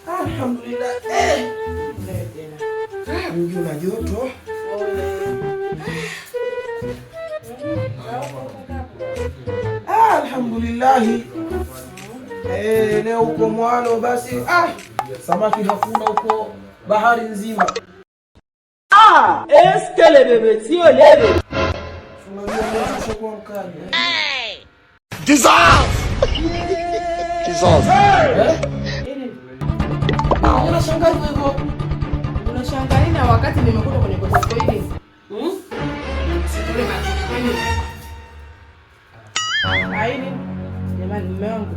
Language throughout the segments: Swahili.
Alhamdulillah. Mji una joto. Alhamdulillah. Leo huko mwalo basi, samaki hakuna huko bahari nzima. Eskele bebe sio lebe. Unajua mkali. Jesus! Jesus. Eh? Unashangaa hivyo hivyo. Unashangaa nini wakati nimekuta kwenye kosa hili? Hmm? Sikule macho. Aini. Jamani mume wangu.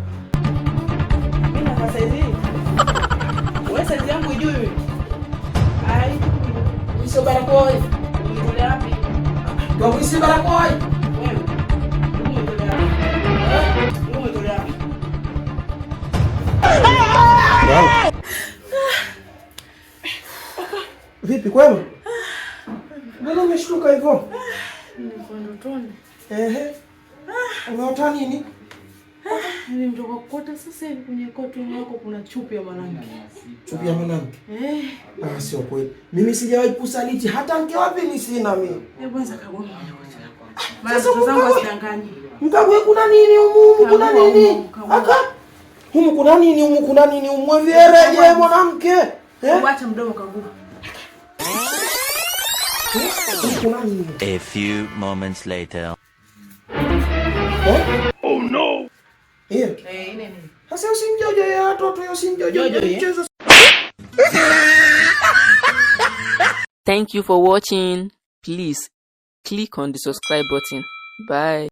Mimi na saizi hii. Wewe saizi yangu ijui mimi. Ai. Uiso barakoa. Umetolea wapi? Kwa uiso barakoa. Wewe. Umetolea wapi? Umetolea wapi? Vipi kwema? Mbona umeshtuka hivyo? Niko ndotoni. Ehe. Umeota nini? Nimetoka kukota sasa hivi kwenye koti wako kuna chupi ya mwanamke. Chupi ya mwanamke? Eh. Ah, sio kweli. Mimi sijawahi kusaliti hata mke wapi ni sina mimi. Eh, kwanza kagoma kwenye koti lako. Sasa Maana zangu mkague- asidanganyi. Mkague kuna nini humu humu kuna Kagua nini? humu, kagua. Aka. Humu kuna nini humu kuna nini humu vyereje mwanamke? Eh? Wacha mdomo kagua. Humu kuna nini? A few moments later. Eh? Oh no. Eh. Eh, ile nini? Sasa usimjojo ya watoto usimjojo Jojo, eh? mchezo. Thank you for watching. Please click on the subscribe button. Bye.